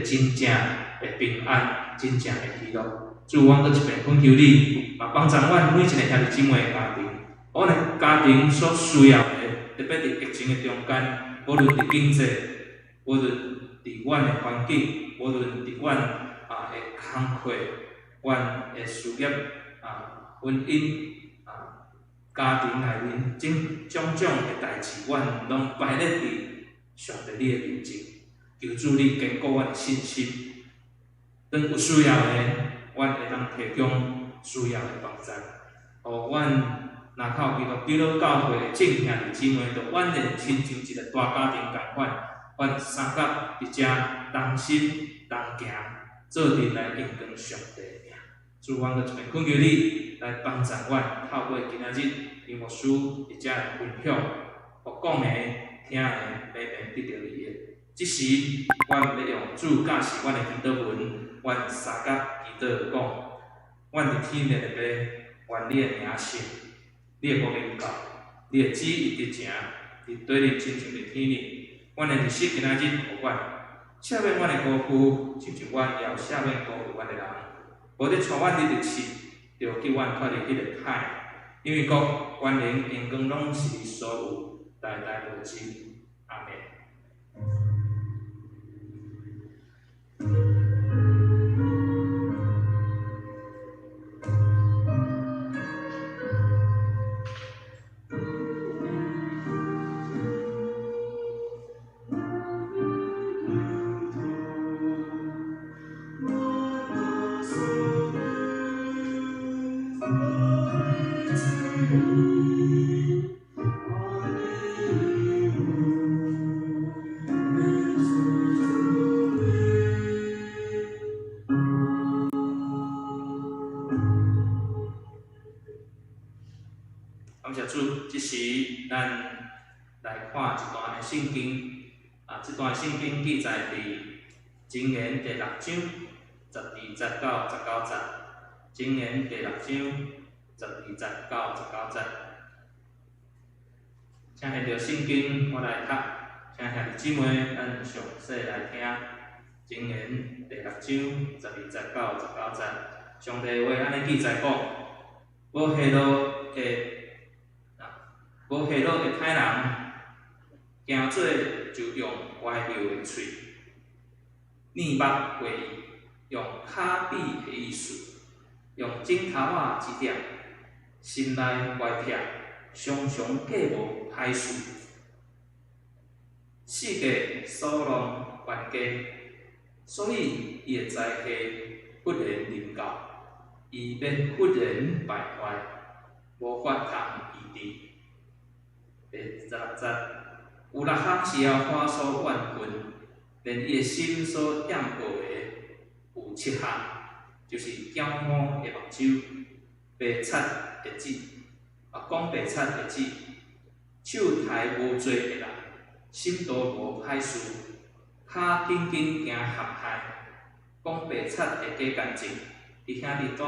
真正的平安，真正的喜樂。主，阮閣一遍懇求你，嘛幫助阮每一個兄弟姊妹的家庭，阮的家庭所需要的，特別佇疫情的中間，無論佇經濟，無論佇阮的環境，無論佇阮的工課，阮的事業婚姻家庭內面種種種的代誌，阮攏擺咧佇上帝你的面前，求主你堅固阮的信心。當有需要的，阮會當提供需要的幫助。予阮林口基督長老教會的眾兄弟姊妹，就宛然親像一個大家庭仝款，阮相佮佇遮同心同行，做陣來榮光上帝的名。主，阮閣一遍懇求你來幫助阮，透過今仔日林牧師佇遮的分享，予講的、聽的，平平得著利益。這時，阮欲用主教示阮的祈禱文，阮相佮祈禱講：阮佇天的爸，願你的名聖，你的國臨到，你的旨意執行，佇地裡親像佇天裡。阮的日食今仔日予阮，赦免阮的辜負，親像阮也有赦免辜負阮的人。無得帶阮入試，著救阮脫離彼个歹。因為國、權能、榮光攏是你所有，代代無盡。阿們。感謝主，這時咱來看一段的聖經，這段聖經記載佇箴言第六章12節到19節。箴言第六章12節到19節。請現著聖經，我來讀，請兄弟姊妹咱詳細來聽。箴言第六章12節到19節，上帝話按呢記載講：無下路的歹人，行做就用歪謬的喙，聶目話語，用跤比的意思，用指頭仔指點，心內歪癖，常常計謀歹事，四界蹀弄冤家，所以伊的災禍忽然臨到，伊欲忽然敗壞，無法通醫治。第16節，有六項是耶和華所怨恨，連伊的心所厭惡的有七項，就是矯痲的目睭，白賊的舌，講白賊的舌，手刣無罪的人，心肚無歹事，跤緊緊行陷害，講白賊的假見證，佇兄弟中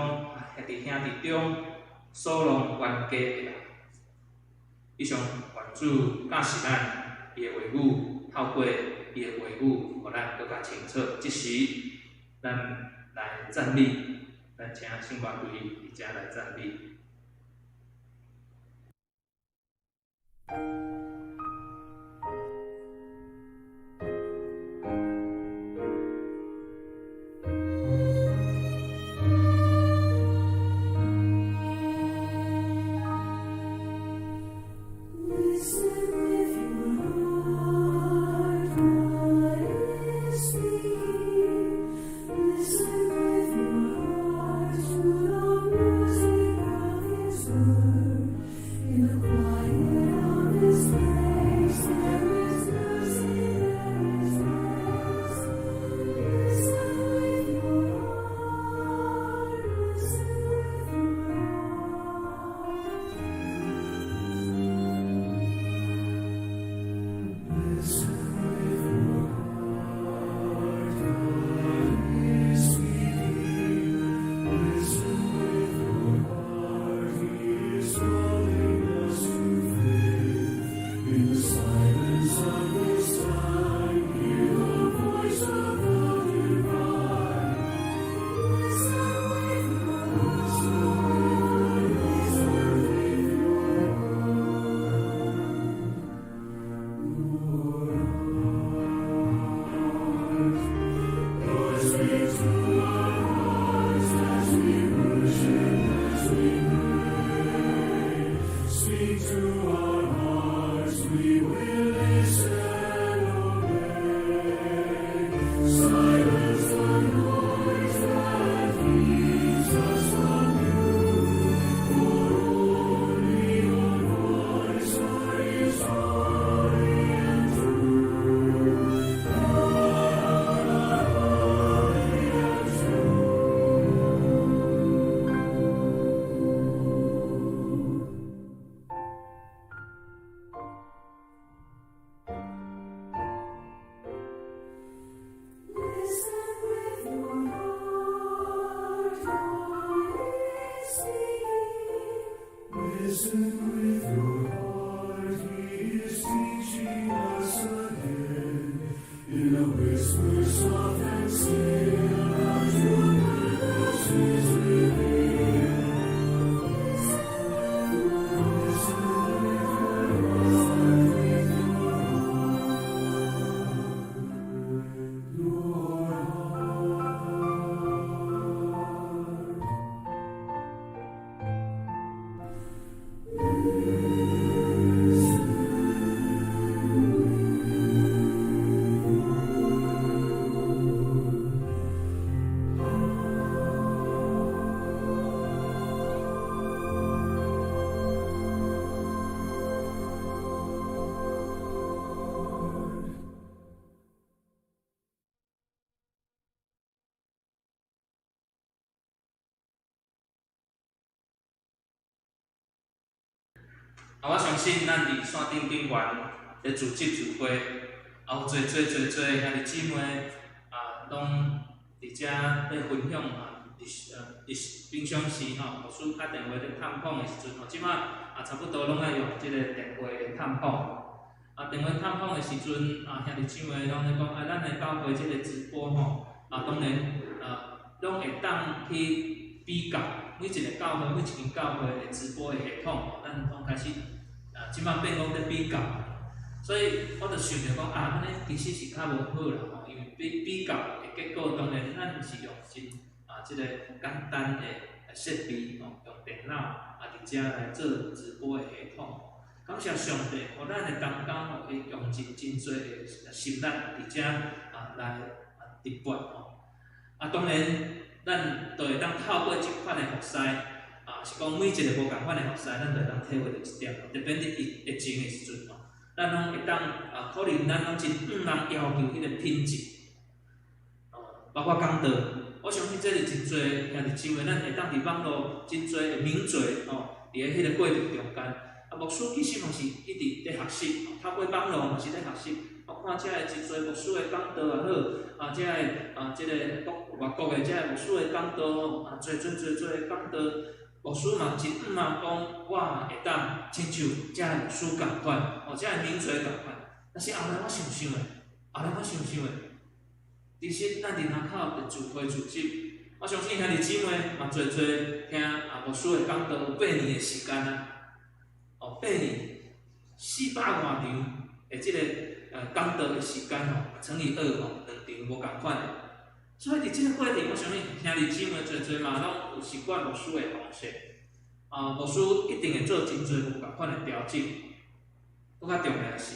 蹀弄冤家的人。以上願主教示咱伊的話語，透過伊的話語，予咱閣較清楚。這時，咱來讚美，咱請聖歌隊佇遮來讚美。 Listen with your heart, God is speaking. Listen with your heart to the music of His word. In the quiet of His Listen with your heart, he is teaching us again. In a whisper soft and still, our true purpose is revealed. Listen with your heart, your heart. Listen with your 啊，我相信咱佇山頂頂懸咧組織聚會，啊有濟濟濟濟兄弟姊妹啊，攏佇遮咧分享啊，佇平常時吼，牧師敲電話咧探訪的時陣吼，這擺啊差不多攏愛用這個電話的探訪。啊，電話探訪的時陣，啊兄弟姊妹攏咧講啊，咱的教會這個直播吼，啊當然啊，攏會當去比較每一个教會、每一間教會的直播的系統，咱攏開始啊，這擺變講咧比較，所以我就想著講啊，按呢其實是較無好啦吼，因為比比較的結果，當然咱是用真啊這個簡單的設備吼，用電腦啊佇遮來做直播的系統。感謝上帝，予咱的同工吼，伊用盡真濟的心力佇遮啊來啊直播吼。啊，當然，咱就會當透過這款的服事，啊，是講每一个無仝款的服事，咱就會當體會著這點。特別佇疫疫情的時陣吼，咱攏會當啊，可能咱攏真向人要求彼个品質，哦，包括講道，我相信這是真濟兄弟姊妹，咱會當佇網路真濟的名嘴吼，佇咧彼个過程中間，啊，牧師其實嘛是一直咧學習，透過網路嘛是咧學習。我看遮个真濟牧師的講道也好，啊，遮个啊，這個國外國的遮个牧師的講道吼，啊，濟濟濟濟的講道，牧師嘛真向望講，我嘛會當親像遮个牧師仝款，哦，遮个名嘴仝款。但是後來我想想的，後來我想想的，其實咱佇林口的聚會組織，我相信兄弟姊妹嘛濟濟聽啊牧師的講道有8年的時間啊，哦，8年400外場的這個講道的時間吼，乘以2吼，兩場無仝款的。所以佇這個過程，我相信兄弟姊妹濟濟嘛攏有習慣牧師的方式。啊，牧師一定會做真濟無仝款的調整。閣較重要的是，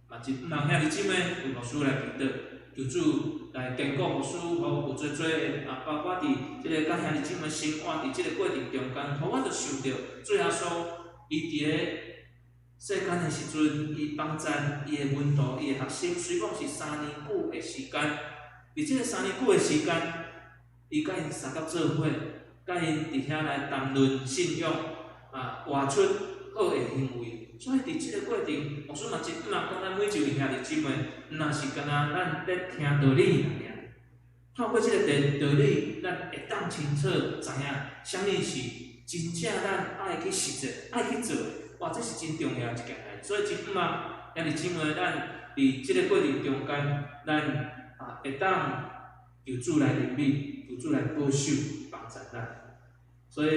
嘛真向望兄弟姊妹為牧師來祈禱，求主來堅固牧師，予有濟濟的啊，包括佇這個佮兄弟姊妹生活佇這個過程中間，予我就想著主耶穌伊佇咧世間的時陣，伊幫贊伊的門徒、伊的學生，雖講是3年久的時間，佇這個3年久的時間，伊佮𪜶相佮做伙，佮𪜶佇遐來談論信仰，啊，活出好的行為。所以佇這個過程，牧師嘛真向望講，咱每一位兄弟姊妹，毋若是干焦咱咧聽道理爾爾，透過這個道理，咱會當清楚知影啥物是真正咱愛去實踐、愛去做的。哇，這是真重要一件代誌。所以真向望兄弟姊妹，咱佇這個過程中間，咱啊會當求主來憐憫，求主來保守幫助咱。所以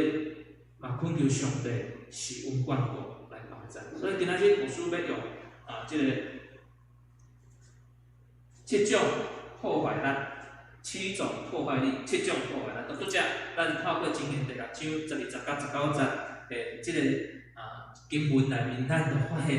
嘛，懇求上帝賜恩眷顧來幫助。所以今仔日牧師欲用啊，這個七種破壞力，七種破壞力，七種破壞力。拄才咱透過箴言第六章12節到19節的這個啊經文內面，咱就發現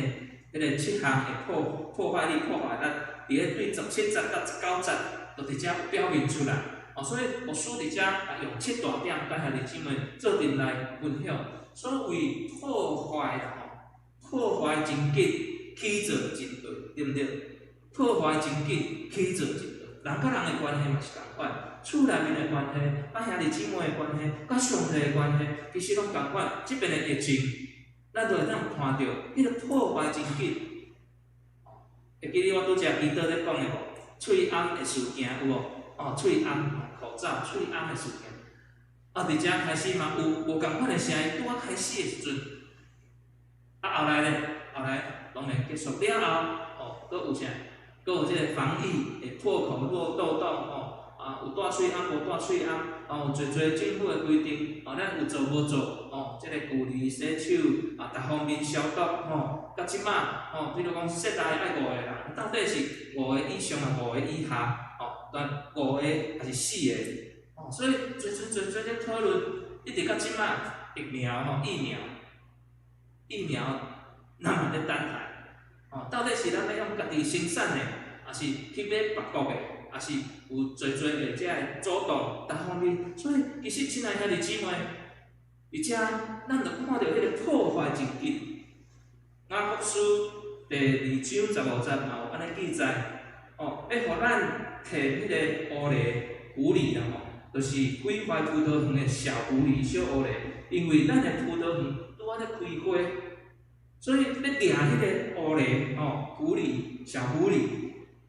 彼个七項的破壞力、破壞力，佇咧對17節到19節，就佇遮表明出來。哦，所以牧師佇遮啊用七大點，佮兄弟姊妹做陣來分享。所謂破壞啦吼，破壞真緊，起造真惡，對毋對？破壞真緊，起造真惡。人佮人的關係嘛是仝款，厝內面的關係，佮兄弟姊妹的關係，佮上帝的關係，其實攏仝款。這邊的疫情，咱就會當看著，彼个破壞真緊。會記得我拄才祈禱咧講的無？喙罨的事件有無？哦，喙罨口罩、喙罨的事件。啊，佇遮開始嘛有無仝款的聲音，拄仔開始的時陣，啊，後來咧，後來當然結束了後，哦，閣有啥？閣有這个防疫的破口漏洞吼，啊，有戴喙罨無戴喙罨，哦，濟濟政府的規定，哦，咱有做無做？哦，這个距離洗手啊，逐方面消毒，吼，到這馬，吼，比如講室內愛五個人，到底是五個以上啊，五個以下，吼，但五個還是四個？哦，所以濟濟濟濟咧討論，一直到這馬疫苗吼，疫苗，疫苗，咱嘛咧等待，哦，到底是咱欲用家己生產的，還是去買別國的，還是有濟濟的這个主動逐方面，所以其實親愛兄弟姊妹，佇遮咱就看著彼个破壞真緊。雅各書第二章十五節嘛有按呢記載，哦，欲予咱提彼个烏狸狐狸啦吼，就是毀壞葡萄園的小狐狸、小烏狸，因為咱的葡萄園拄仔咧開花，所以欲掠彼个烏狸吼、狐狸、小狐狸，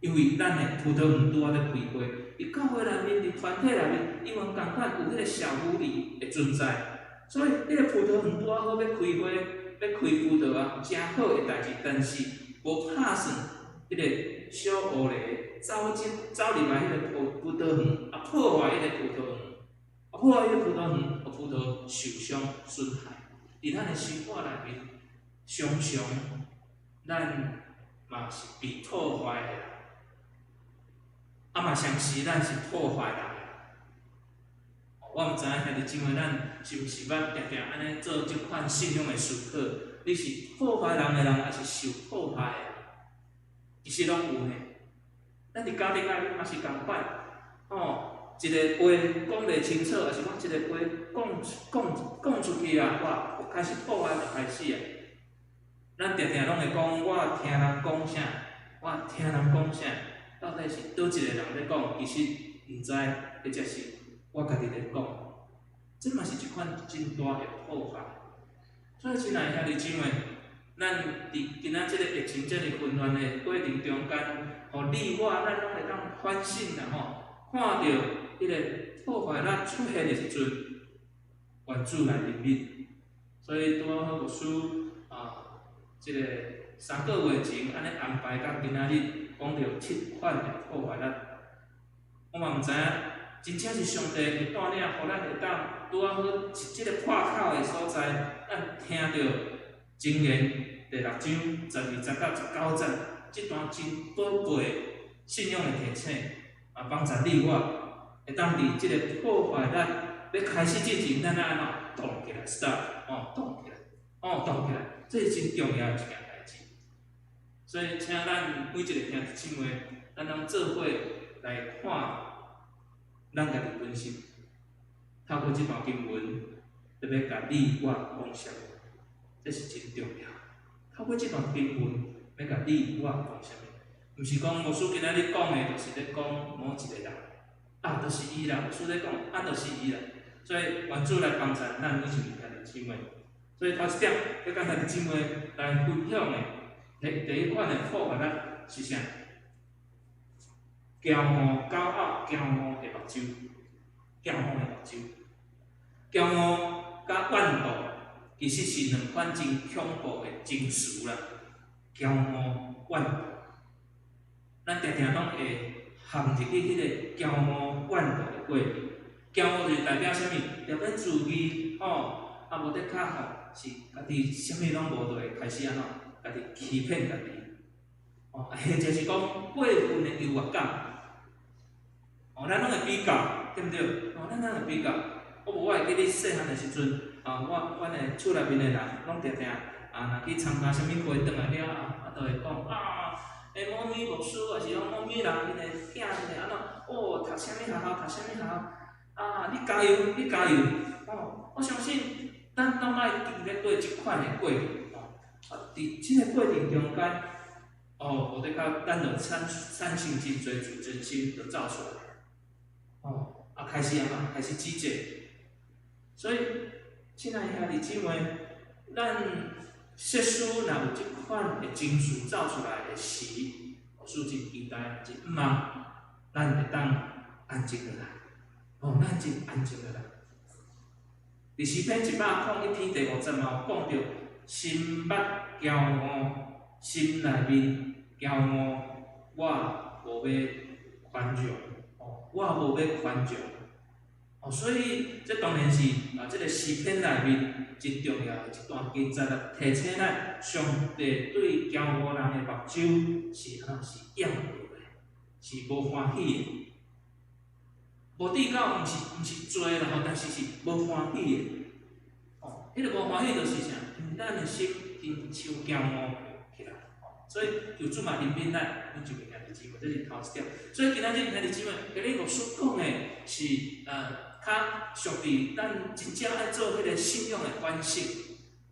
因為咱的葡萄園拄仔咧開花，佇教會內面、佇團體內面，伊嘛仝款有彼个小狐狸的存在，所以彼个葡萄園拄仔好欲開花、欲開葡萄啊，誠好的代誌，但是無拍算，彼个小烏狸走進走入來彼个葡萄園，啊破壞彼个葡萄園，啊破壞彼个葡萄園，予葡萄受傷損害。佇咱的生活內面，常常咱嘛是被破壞的，啊嘛常時咱是破壞人的。我毋知影兄弟姊妹，咱是毋是捌定定按呢做這款信仰的思考？你是破壞人的人，抑是受破壞的？其實攏有呢。咱佇家庭內面嘛是仝款，吼，一個話講袂清楚，抑是講一個話講講講出去啊，哇，開始破壞就開始啊。咱定定攏會講，我聽人講啥，我聽人講啥，到底是佗一個人咧講，其實毋知，或者是我家己咧講，這嘛是一款真大的破壞。所以，親愛兄弟姊妹，咱佇今仔這个疫情遮爾混亂的過程中間，予你我咱攏會當反省啦吼，看著彼个破壞力出現的時陣，願主來憐憫。所以拄仔好牧師啊，這个三個月前按呢安排到今仔日，講著七款的破壞力，我嘛毋知影，真正是上帝的帶領，予咱會當拄仔好佇這个破口的所在，咱聽著箴言第六章十二節到十九節，這段真寶貴信仰的提醒，啊，幫助你我會當佇這个破壞力欲開始之前，咱愛按怎動起來，stop，哦，動起來，哦，動起來，這是真重要的一件代誌。所以，請咱每一个兄弟姊妹，咱攏做伙來看咱家己本身，透過這段經文，特別共你我講啥物，這是真重要。透過這段經文，欲共你我講啥物？毋是講牧師今仔日講的，就是咧講某一個人，啊，就是伊啦。牧師咧講，啊，就是伊啦。所以，願主來幫助咱每一位兄弟姊妹。所以頭一點，欲共兄弟姊妹來分享的，第一款的破壞力是啥？驕傲、高傲、驕傲的目睭，驕傲的目睭，驕傲佮怨妒，其實是兩款真恐怖的情緒啦。驕傲、怨妒，咱定定攏會陷入去彼個驕傲、怨妒的過程。驕傲就是代表啥物？代表自義吼，啊無得較吼，是家己啥物攏無，就會開始按怎？家己欺騙家己，哦，或者是講過分的優越感。哦，咱攏會比較，對毋對？哦，咱攏會比較。我無我會記得細漢的時陣，啊，我阮的厝內面的人攏定定啊，若去參加啥物會，轉來了後，啊，就會講啊，欸，某咪牧師，抑是講某咪人𪜶的囝，𪜶的按怎？哦，讀啥物學校，讀啥物學校？啊，你加油，你加油！哦，我相信咱攏愛經歷過這款的過程，哦，啊，佇這个過程中間，哦，無得較咱就產生真濟自尊心，就走出來，哦，啊，開始按怎？開始指責。所以，親愛兄弟姊妹，咱設使若有這款的情緒走出來的時，牧師真期待，真向望，咱會當安靜落來，哦，咱真安靜落來。佇詩篇一百零一篇第五節嘛有講著，心目驕傲，心內面驕傲，我無欲寬容，哦，我無欲寬容。哦，所以這當然是啊，這个詩篇內面真重要的一段經節啦，提醒咱上帝對驕傲人的目睭是按怎是厭惡的，是無歡喜的。無至到毋是罪啦吼，但是是無歡喜的。哦，彼个無歡喜就是啥？因為咱的心親像驕傲起來，哦，所以求主嘛憐憫咱每一位兄弟姊妹，這是頭一點。所以今仔日兄弟姊妹，今日牧師講的是較屬於咱真正愛做彼个信仰的反省。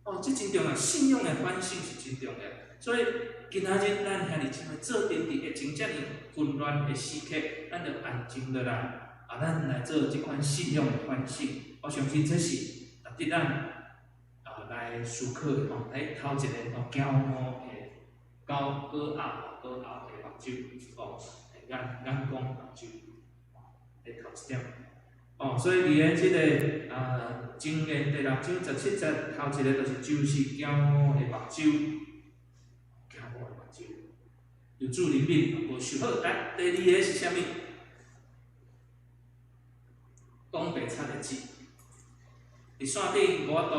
哦，這真重要，信仰的反省是真重要。所以今仔日咱兄弟姊妹做陣佇疫情遮爾混亂的時刻，咱就安靜落來，啊，咱來做這款信仰的反省。我相信這是值得咱啊來思考的吼。來頭一个吼，驕傲的高高傲高傲的目睭，哦，眼眼光目睭，來頭一點。哦，所以佇咧這个啊，箴言第六章十七節頭一个就是就是驕傲的目睭，驕傲的目睭，求主憐憫，無受好。來，第二个是啥物？講白賊的舌。佇線頂無法度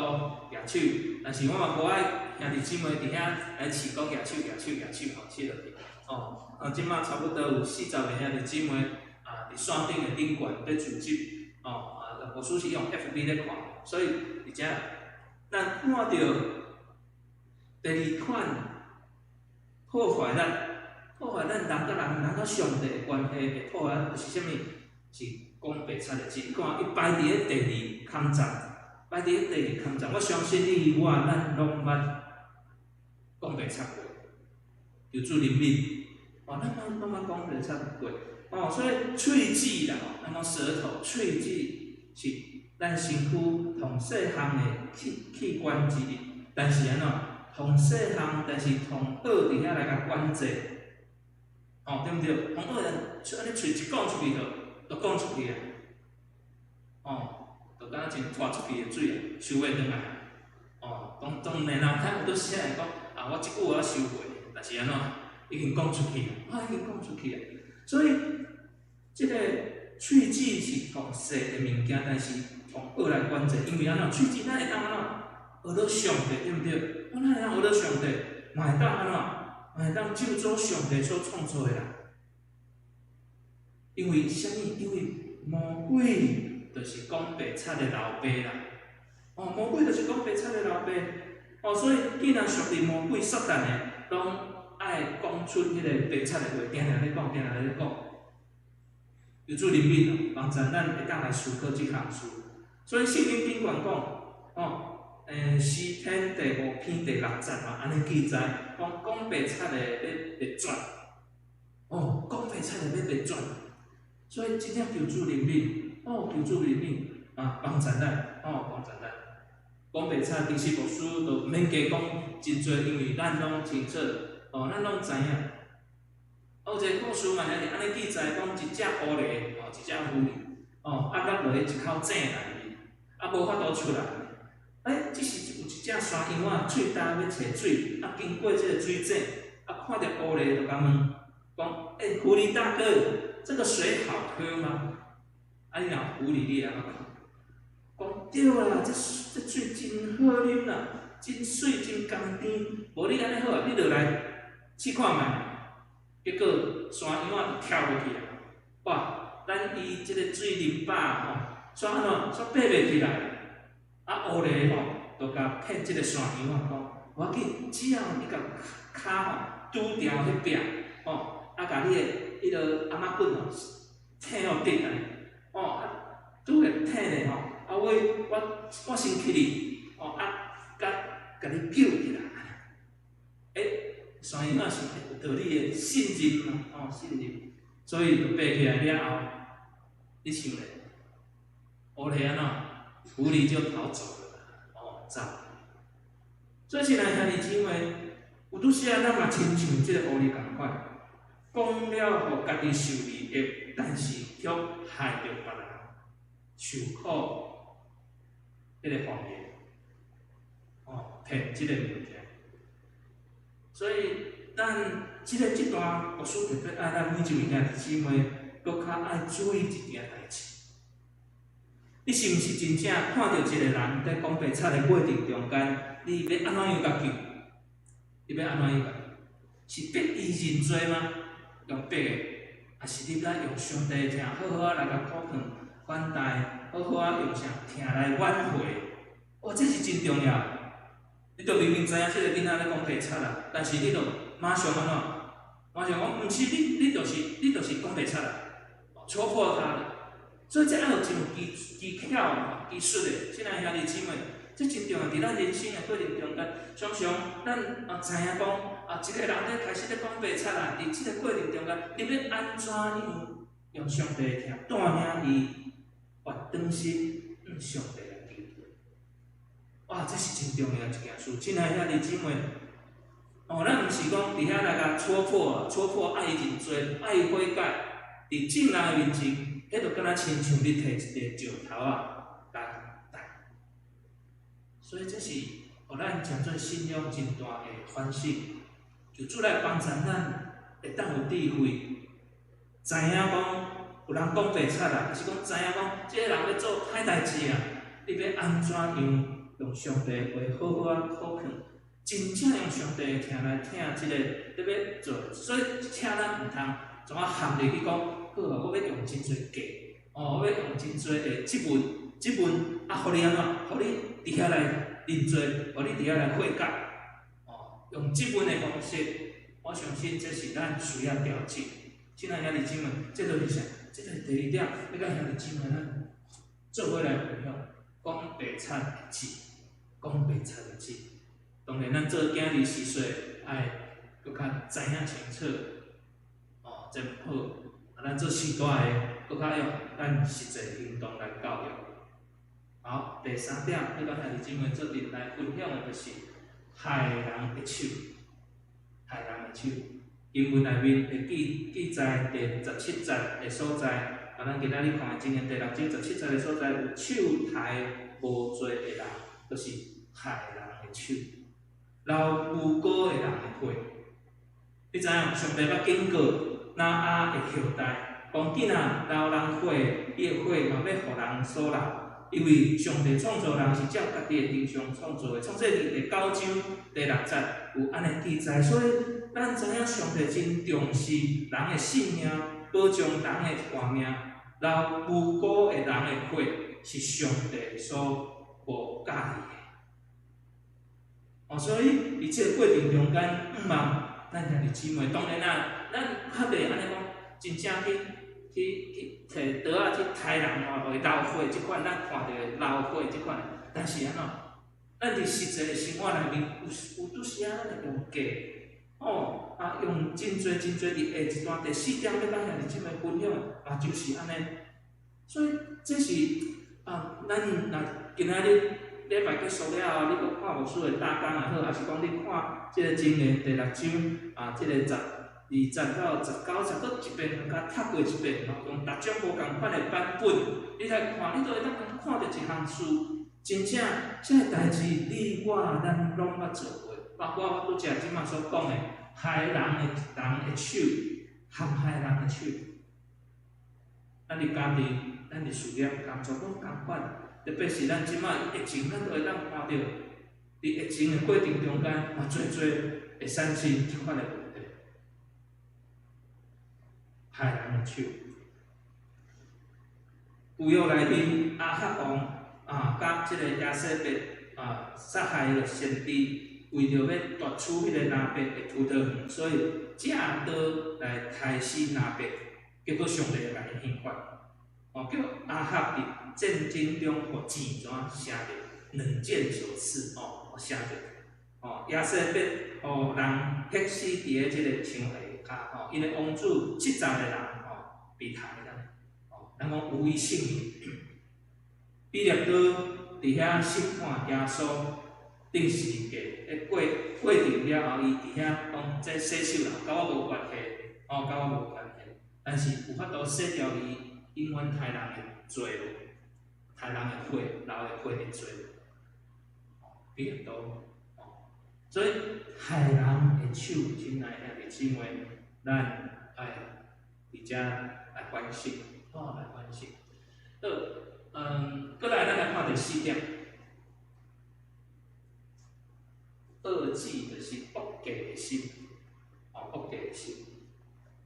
舉手，但是我嘛無愛兄弟姊妹佇遐來試講舉手、舉手、舉手吼，試落去。哦，啊，這擺差不多有40個兄弟姊妹啊，佇線頂的頂懸咧組織。哦，啊，牧師是用 FB 咧看，所以而且咱看著第二款破壞咱、破壞咱人佮人、人佮上帝的關係的破壞，就是啥物？是講白賊的舌。你看伊排佇咧第二空站，排佇咧第二空站。我相信你我咱攏捌講白賊話，求主憐憫。哦，咱攏捌講白賊話。哦，所以喙舌啦，吼，咱講舌頭，喙舌是咱身軀上細項的器官之一，但是按怎？上細項，但是上惡佇遐來共管制，哦，對毋對？上惡人，按呢喙一講出去就，就講出去啊，哦，就敢若像拖出去的水啊，收袂轉來。哦，當當然人較有當時會講，啊，我這句話收回，但是按怎？已經講出去啊，已經講出去啊，所以這个喙舌是上細的物件，但是予惡來管制，因為按怎？喙舌咱會當按怎？學著上帝，對毋對？我哪會當學著上帝？嘛會當按怎？嘛會當咒詛上帝所創造的人。因為啥物？因為魔鬼就是講白賊的老爸啦。哦，魔鬼就是講白賊的老爸。哦，所以既然屬佇魔鬼撒旦的，攏愛講出彼個白賊的話，定定咧講，定定咧講。求主憐憫，幫助咱會當來思考這項事。所以聖經頂懸講，哦，詩篇第五篇第六節嘛，按呢記載，講講白賊的欲滅絕。哦，講白賊的欲滅絕。所以真正求主憐憫，哦，求主憐憫，啊，幫助咱，哦，幫助咱。講白賊，其實牧師都毋免加講真濟，因為咱攏清楚，哦，咱攏知影。有一个故事嘛，也是按呢記載，講一隻狐狸，哦，一隻狐狸，哦，壓落落去一口井內面，啊，無法度出來。欸，這時有一隻山羊仔，喙焦欲揣水，啊，經過這个水井，啊，看著狐狸就共問，講，欸，狐狸大哥，這个水好喝嗎？啊，你若狐狸你會按怎講？講對啦，這這水真好啉啦，真媠真甘甜。無你按呢好啊，你落來試看覓。結果山羊仔就跳落去啊！哇，等伊這个水啉飽吼，煞按怎？煞爬袂起來。啊，狐狸吼，就共騙這个山羊仔講，無要緊，只要你共跤吼拄牢彼壁吼，啊，共你的彼个頷仔骨吼挺予直按呢，哦，啊，拄會挺咧吼，啊，我我我先起去，哦，啊，共共你救起來。欸，山羊仔是有道理的信任嘛，哦，信任，所以就爬起來了後，你想咧，狐狸按怎？狐狸就逃走了，哦，走。所以親愛兄弟姊妹，有拄時仔咱嘛親像這个狐狸仝款，講了予家己受利益，但是卻害著別人，受苦彼个謊言，哦，騙騙這个物件。所以，咱這个這段牧師特別愛咱每一位兄弟姊妹，閣較愛注意一件代誌。你是毋是真正看著一個人佇講白賊的過程中間，你欲按怎樣共救？你欲按怎樣共救？是逼伊認罪嗎？用逼的，抑是你欲用上帝的疼好好仔來共苦勸款待，好好仔用啥疼來挽回？哇，這是真重要。你著明明知影這個囡仔咧講白賊啦，但是你著馬上按怎？馬上講，毋是你，你就是講白賊啦，戳破他了。所以這愛有真有技技巧、技術的，親愛兄弟姊妹，這真重要。佇咱人生的過程中間，常常咱啊知影講啊，一個人咧開始咧講白賊啦，佇這個過程中間，你欲按怎樣用上帝的疼帶領伊，轉轉身向上帝來求。哇，這是真重要一件事。親愛兄弟姊妹，哦，咱毋是講佇遐來共戳破、戳破愛伊認罪、愛伊悔改，佇眾人的面前。彼就敢若親像你提一个石頭仔來擲，所以這是予咱誠做信仰真大的反省。求主來幫助咱，會當有智慧，知影講有人講白賊啦，抑是講知影講這個人欲做歹代誌啊，你欲按怎樣用上帝話好好仔苦勸，真正用上帝的疼來疼這个你欲做，所以請咱毋通怎啊陷入去講。好啊，我欲用真濟計，哦，我欲用真濟的質問，質問啊，予你按怎？予你佇遐來認罪，予你佇遐來悔改，哦，用質問的方式，我相信這是咱需要調整。親愛兄弟姊妹，這就是啥？這就是第二點，欲共兄弟姊妹咱做伙來分享，講白賊的舌，講白賊的舌。當然，咱做囝兒時細，愛閣較知影清楚，哦，這毋好。咱做序大的，閣較用咱實際行動來教育。好，第三點，欲共兄弟姊妹做陣來分享的，就是害人的手，害人的手。經文內面會記記載第十七節的所在，啊，咱今仔日看的箴言第六章十七節的所在，有手刣無罪的人，就是害人的手，流無辜的人的血。你知影，上帝捌警告挪亞的後代，講囝啊，流人血，伊的血嘛欲予人所流，因為上帝創造人是照家己的形象創造的。創世記第九章第六節有按呢記載，所以咱知影上帝真重視人的性命，保障人的活命，流無辜的人的血是上帝所無佮意的。哦，所以佇這個過程中間，毋望咱兄弟姊妹，當然啦，咱較袂按呢講，真正去去去提刀仔去刣人吼，予伊流血這款，咱看著流血這款，但是按怎？咱佇實際的生活內面，有有拄時仔咱會用計，哦，啊，用真濟真濟佇下一段第四點欲共兄弟姊妹分享的，嘛就是按呢。所以這是啊，咱若今仔日禮拜結束了後，你閣看牧師的大綱也好，抑是講你看這個箴言第六章啊，這個十二節到十九節，閣一遍共讀過一遍，吼，用逐種無仝款的版本，你來看，你都會當看著一項事，真正這个代誌，你我咱攏捌做過，包括我拄才這馬所講的，害人的人的手，陷害人的手，咱佇家庭，咱佇事業、工作攏仝款。特別是咱這馬疫情，咱都會當看著，佇疫情的過程中間，嘛濟濟會產生這款的問題。害人的手，舊約內面亞哈王啊，佮這個耶洗別啊，殺害彼个先知，為著欲奪取彼个拿伯的葡萄園，所以借刀來刣死拿伯，結果上帝就共𪜶刑罰，哦，叫亞哈佇戰爭中予箭怎射著，兩箭所刺，哦，射著，哦，耶洗別予人彼死佇咧這个牆下跤，吼，𪜶的王子七十个人，吼，被刣啦，哦，人講無一幸免。彼列哥佇遐審判耶穌釘十字架，彼過過程了後，伊佇遐講這洗手啦，佮我無關係，哦，佮我無關係。但是有法度洗掉伊永遠刣人的罪無？刣人的血，流的血的罪。彼列多，哦，所以害人的手，親愛兄弟姊妹，咱愛佇遮來反省，吼，來反省。好，閣來咱來看第四點，惡志就是惡計的心，哦，惡計的心。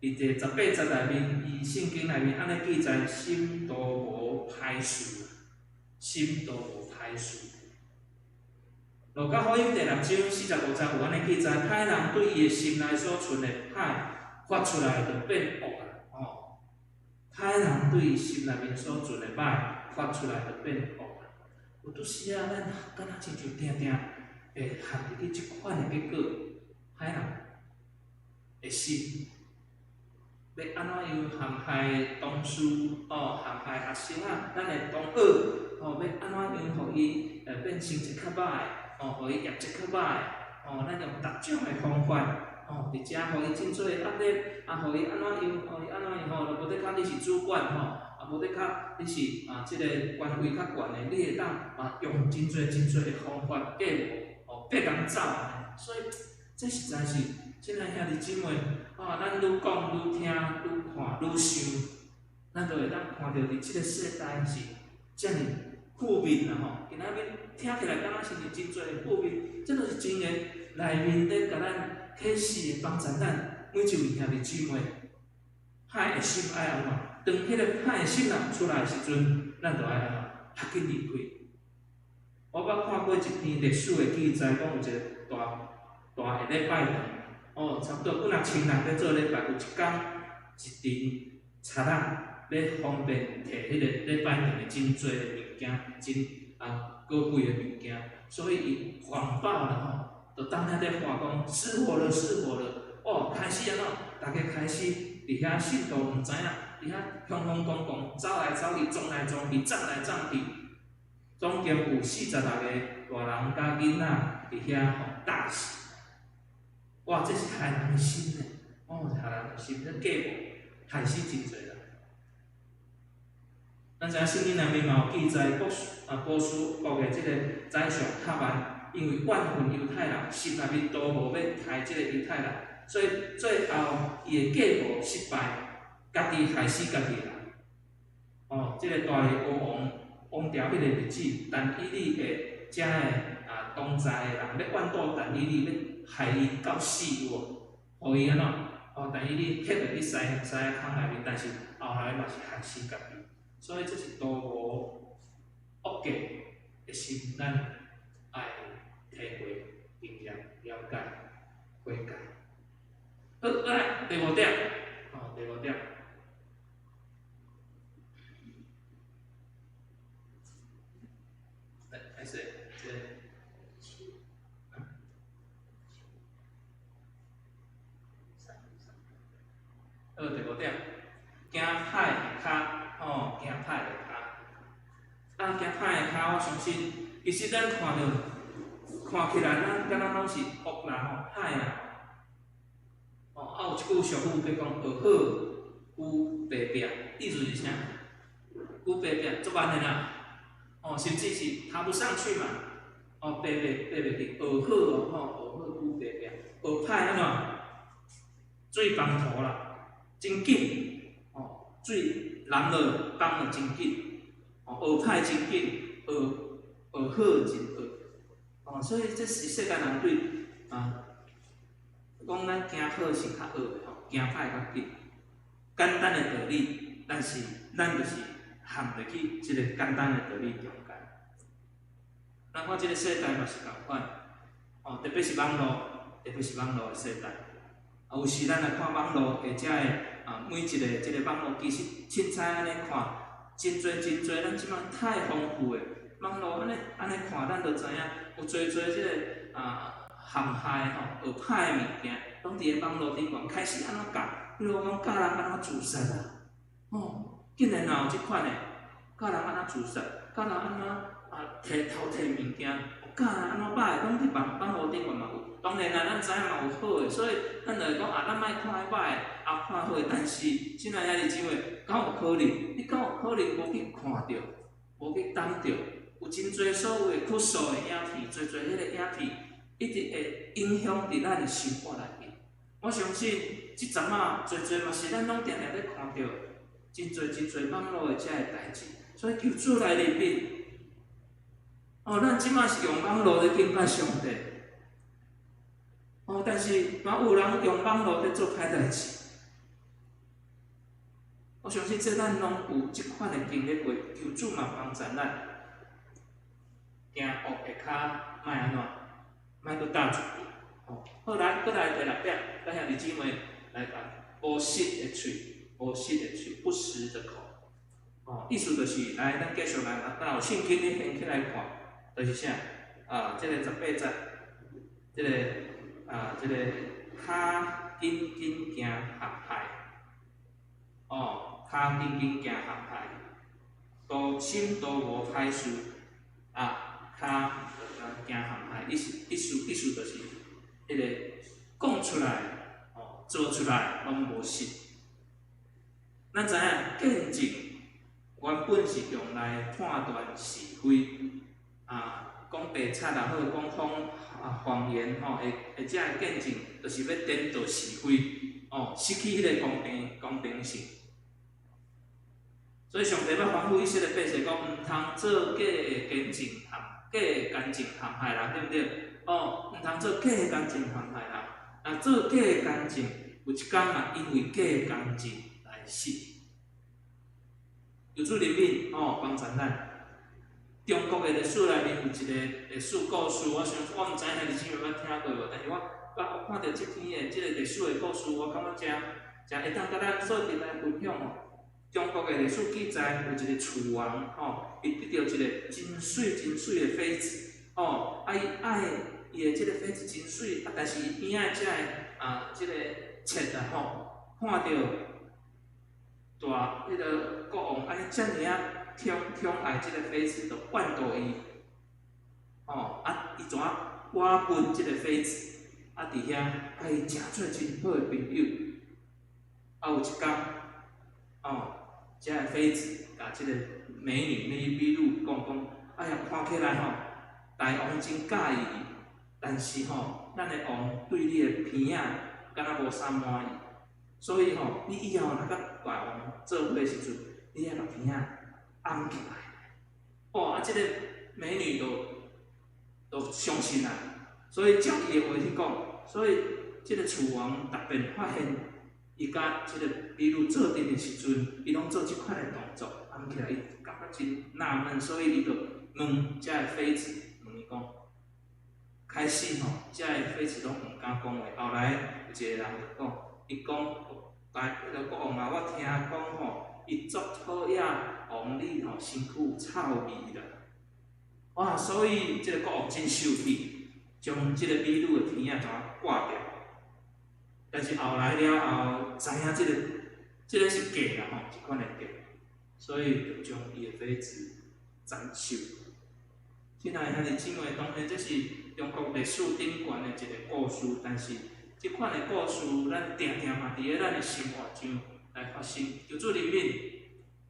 佇第18節內面，伊聖經內面按呢記載：心都無歹事，心都無歹事。路加福音第6章45節有按呢記載：歹人對伊的心內所存的歹，發出來就變惡啊！哦，歹人對伊心內面所存的歹，發出來就變惡啊！有拄時啊，咱敢若親像定定會陷入去這款的結果，歹人的心。欲按怎樣陷害同事，哦，陷害學生啊，咱的同學，哦，欲按怎樣予伊變成績較歹，哦，予伊業績較歹，哦，咱用逐種的方法，哦，佇遮予伊真濟的壓力，啊，予伊按怎樣，予伊按怎樣吼，無得較你是主管吼，啊，無得較你是啊，這個權位較懸的，你會當啊用真濟真濟的方法計謀，哦，逼人走按呢，所以這實在是，親愛兄弟姊妹，啊，咱愈講愈聽愈看愈想，咱就會當看著佇這個世代是遮爾負面啦吼。今仔日聽起來敢若是真濟的負面，這就是箴言內面咧共咱啟示的幫助咱每一位兄弟姊妹，歹的心愛按怎？當彼個歹的心若出來的時陣，咱就愛按怎？較緊離開。我捌看過一篇歷史的記載，講有一個大大的禮拜堂，哦，差不多幾若千人咧做禮拜，有一工一陣賊仔欲方便提彼個禮拜堂的真濟的物件，真啊高貴的物件，所以伊謊報啦吼，就當遐咧喊講失火了，失火了，哦，開始按怎？逐家開始佇遐信徒毋知影，佇遐轟轟公公走來走去，撞來撞去，撞來撞去，總共有46個大人佮囡仔佇遐予蹛死。哇！這是害人的心呢，哦，害人的心，這計謀害死真濟人。咱知影聖經內面嘛有記載，波斯國的這個宰相哈曼，因為怨恨猶太人，心內面都無欲刣這個猶太人，所以最後伊的計謀失敗，家己害死家己人。哦，這個大利烏王王朝彼個日子，但以理的遮的啊同在的人欲怨妒但以理，欲害伊到死有無？予伊按怎？哦，但以理歇落去獅獅仔空內面，但是後來嘛是害死家己。所以這是都無惡計的心，咱愛體會、經驗、了解、悔改。好，來第五點，哦，第五點。來，開始，這個。好，第五點，行歹的跤，吼，行歹的跤。啊，行歹的跤，我相信，其實咱看著，看起來咱敢若攏是惡啦，吼，歹啦，吼。啊，有一句俗語叫講，學好龜爬壁，意思是啥？龜爬壁足慢的啦，哦，甚至是爬不上去嘛，哦，爬袂去，學好哦，吼，學好龜爬壁，學歹按怎？水崩塗啦。真緊，哦，水攏落崩得真緊，哦，學歹真緊，學學好真惡，哦，所以這是世間人對啊，講咱行好是較惡的吼，行歹較緊，簡單的道理，但是咱就是陷入去這個簡單的道理中間。咱看這個世代嘛是仝款，哦，特別是網路，特別是網路的世代。啊，有時咱來看網路，或者的啊，每一个這个網路，其實凊彩按呢看，真濟真濟，咱這擺太豐富的網路，按呢按呢看，咱就知影有濟濟這个啊陷害吼、學歹的物件，攏佇个網路頂懸開始按怎教，比如講教人按怎自殺啊，吼，竟然也有這款的，教人按怎自殺，教人按怎啊提偷提物件，教人按怎歹，攏佇網路頂懸嘛有。當然啦，咱知影嘛有好的，所以咱就會講啊，咱莫看彼歹的，啊看好的。但是，親愛兄弟姊妹，敢有可能？你敢有可能無去看著，無去擔著？有真濟所謂的酷數的影片，濟濟彼个影片，一直會影響佇咱的生活內面。我相信，這陣仔濟濟嘛是咱攏定定咧看著，真濟真濟網路的遮个代誌，所以求主來憐憫。哦，咱這馬是用網路咧敬拜上帝。哦，但是嘛有人用網路咧做歹代誌。我相信這咱攏有這款的經歷過，求主嘛幫助咱，行惡的跤莫按怎，莫閣踏一步。哦，好來，閣來第六點，咱兄弟姊妹來講，無實的喙，無實的喙，不實的口。哦，意思就是，來，咱繼續來，若有聖經你掀起來看，就是啥？啊，這個18節，這個啊，這個跤緊緊行陷害。哦，跤緊緊行陷害，都心都無歹事，啊，跤就行陷害，意思意思意思就是，彼個講出來，哦，做出來攏無實。咱知影見證原本是用來判斷是非，啊，講白賊也好，講謊啊謊言吼，會會遮個見證，就是欲顛倒是非，哦，失去彼個公平公平性。所以上帝欲吩咐以色列百姓講，毋通做假的見證陷假的見證陷害人，對毋對？哦，毋通做假的見證陷害人。若做假的見證，有一工嘛因為假的見證來死。求主憐憫，哦，幫助咱。中國的歷史內面有一個歷史故事，我想我毋知兄弟姊妹捌聽過無？但是我我看著這篇的這個歷史的故事，我感覺誠誠會當佮咱做陣來分享哦。中國的歷史記載有一個楚王，吼，伊得著一個真媠真媠的妃子，吼，啊，伊愛伊的這個妃子真媠，啊，但是伊邊仔這个啊，這個妾啊，吼，看著大彼个國王按呢遮爾仔寵寵愛這個妃子，就怨妒伊，吼，啊，伊怎挖分這個妃子，啊，佇遐共伊誠做真好的朋友，啊，有一工。哦，這个妃子共這個美女美美女講講，哎呀，看起來吼，大王真佮意伊，但是吼，咱的王對你的鼻仔敢若無啥滿意，所以吼，你以後若佮大王做伙的時陣，你愛共鼻仔掩起來。哦，啊，這個美女就就相信啦，所以照伊的話去講，所以這個楚王逐遍發現。伊佮這個美女做陣的時陣，伊攏做這款的動作，掩起來，伊感覺真納悶，所以伊就問這个妃子，問伊講，開始吼，這个妃子攏毋敢講話，後來有一個人就講，伊講，大彼个國王啊，我聽講吼，伊足討厭王你吼，身軀有臭味啦，哇，所以這個國王真生氣，將這個美女的鼻仔怎割掉。但是後來了後，知影這個這個是假啦吼，這款的假，所以就將伊的妃子斬首。親愛的兄弟姊妹，當然這是中國歷史頂懸的一個故事，但是這款的故事，咱定定嘛佇咧咱的生活上來發生。求主憐憫，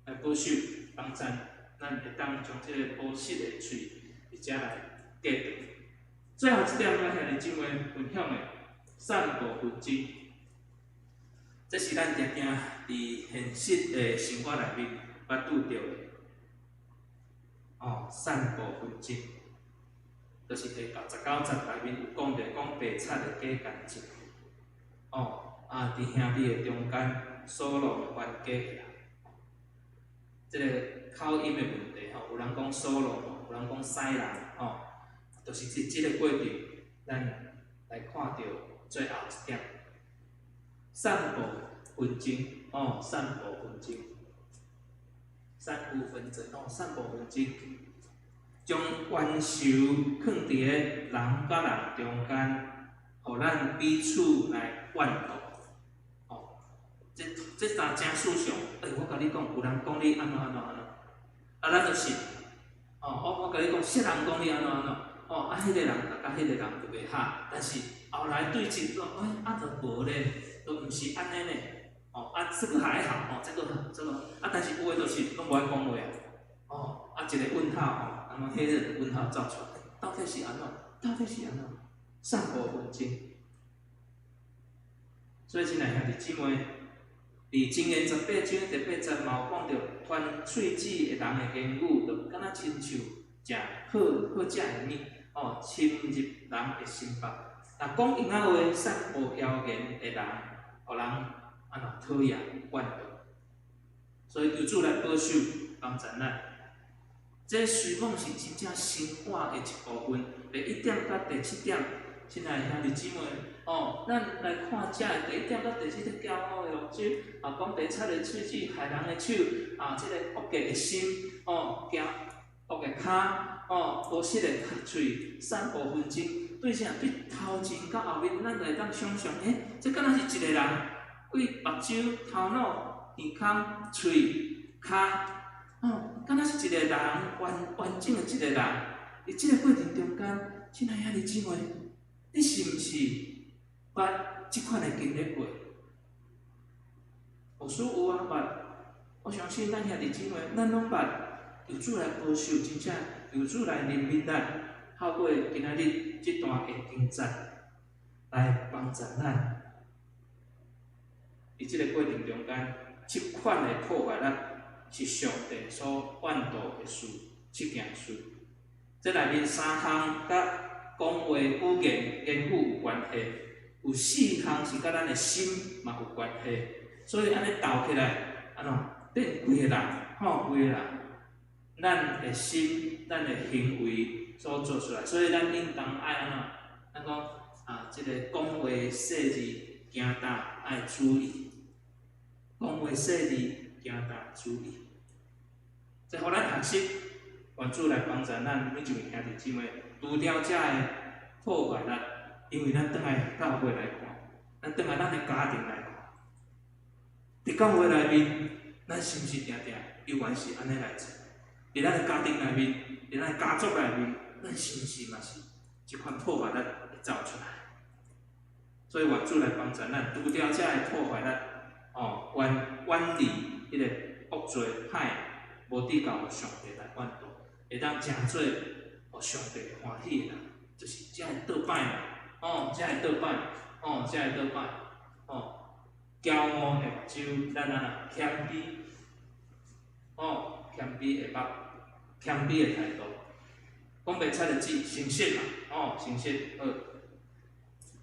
來保守幫贊，咱會當將這个無實的喙佇遮來隔斷。最後一點，我兄弟姊妹分享的。散布紛爭，這是咱定定佇現實的生活內面捌拄著的。哦，散布紛爭，就是第19節內面有講著，講白賊的假見證。哦，啊，佇兄弟的中間所弄的冤家。這個口音的問題吼，有人講所羅，有人講西人，吼，就是佇這個過程，咱來看著。最後一點，散布紛爭，哦，散布紛爭，散布紛爭，哦，散布紛爭，將冤仇囥佇咧人佮人中間，予咱彼此來怨妒，哦，這這若誠思想，欸，我共你講，有人講你按怎按怎按怎，啊，咱就信，哦，我我共你講，啥人講你按怎按怎，哦，啊，彼個人共彼個人就袂合，但是。後來對質講，欸，啊，都無咧，都毋是按呢呢，哦，啊，這個還好，哦，這個這個，啊，但是有的就是攏無愛講話啊，哦，啊，一個問號，哦，那麼黑人的問號走出來，到底是按怎？到底是按怎？散布紛爭。所以，親愛兄弟姊妹，佇箴言18章第8節嘛有講著，傳喙舌的人的言語，就敢若親像食好好食的物，哦，深入人的心腹。若講閒仔話、散布謠言的人，予人按怎討厭怨妒。所以求主來保守幫助咱。這雖講是真正生活的一部分，第一點佮第七點，親愛的兄弟姊妹，哦，咱來看這个第一點佮第七點驕傲的目睭，啊，講白賊的喙齒，害人的手，啊，這个惡計的心，哦，行惡的跤，哦，無實的喙，散布紛爭，對啥？對頭前佮後面，咱就會當想像，欸，這敢若是一個人，對目睭、頭腦、耳孔、喙、跤，哦，敢若是一個人完完整的一個人。佇這個過程中間，親愛兄弟姊妹，你是毋是捌這款的經歷過？牧師有啊，捌。我相信咱兄弟姊妹，咱攏捌。求主來保守，真正求主來憐憫咱，透過今仔日這段的經節來幫助咱。佇這个過程中間，這款的破壞力是上帝所怨妒的事，七件事。這內面三項佮講話語言言語有關係，有四項是佮咱的心嘛有關係。所以按呢鬥起來，按怎變規个人，吼，規个人，咱的心、咱的行為所做出來，所以咱應當愛按怎？咱講啊，這个講話細膩，行動愛注意。講話細膩，行動注意。這予咱學習，願主來幫助咱每一位兄弟姊妹，除掉這个破壞力，因為咱轉來教會來看，咱轉來咱的家庭來看，佇教會內面，咱是毋是定定猶原是按呢來做？佇咱的家庭內面，佇咱的家族內面，咱是毋是嘛是這款破壞力會走出來？所以願主來幫助咱，除掉這个破壞力，哦，遠遠離彼个惡做歹，無得到上帝來怨妒，會當成做予上帝歡喜的人，就是才會倒擺嘛，哦，才會倒擺，哦，才會倒擺，哦，驕傲的目睭，咱按怎謙卑，哦，謙卑的目，謙卑的態度，講白賊的舌，誠實嘛，哦，誠實，好，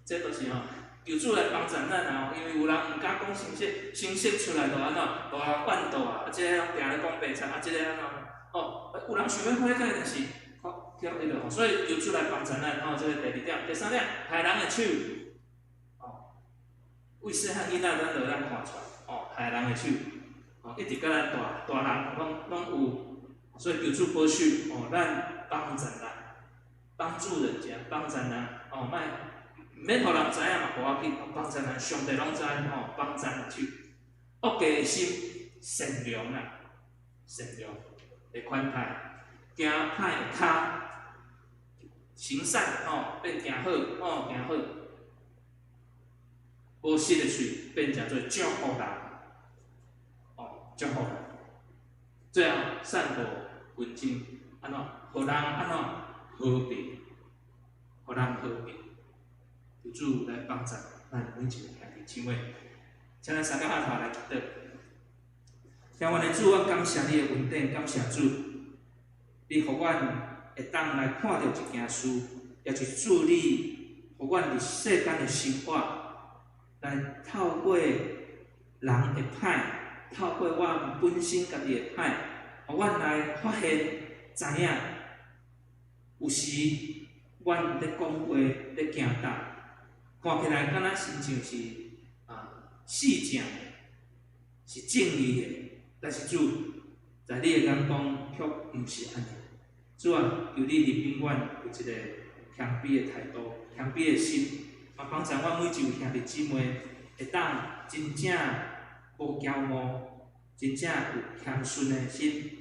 這都是吼，求主來幫助咱啊！因為有人毋敢講誠實，誠實出來就按怎，予人怨妒啊！啊，這个攏定咧講白賊，啊，這个按怎？哦，有人想欲悔改，但是，叫彼落吼，所以求主來幫助咱吼，這个第二點，第三點，害人的手，哦，為細漢囡仔，咱就會當看出來，哦，害人的手，哦，一直佮咱大大人攏攏有，所以求主保守，哦，咱幫助人，幫助人家，幫助人，哦，莫毋免予人知影嘛，無要緊，幫助人，上帝攏知，吼，幫助人手，惡計的心，善良啦，善良的款待，行歹的跤，行善吼變行好，吼行好，無實的喙變成做祝福人，哦，祝福人，最後散布紛爭，按怎，予人按怎和平，予人和平，求主來幫助咱每一個兄弟姊妹，請咱三個阿頭來祈禱。聽阮的主，我感謝你的恩典，感謝主，你予阮會當來看著一件事，也就是主你予阮佇世間的生活，來透過人的歹，透過阮本身家己的歹，予阮來發現、知影，有時阮咧講話、咧行動，看起來敢若親像是啊四正的，是正義的。但是主，在你的眼光卻毋是按呢。主啊，求你憐憫阮有一个謙卑的態度、謙卑的心，嘛幫助阮每一位兄弟姊妹會當真正無驕傲，真正有謙遜的心、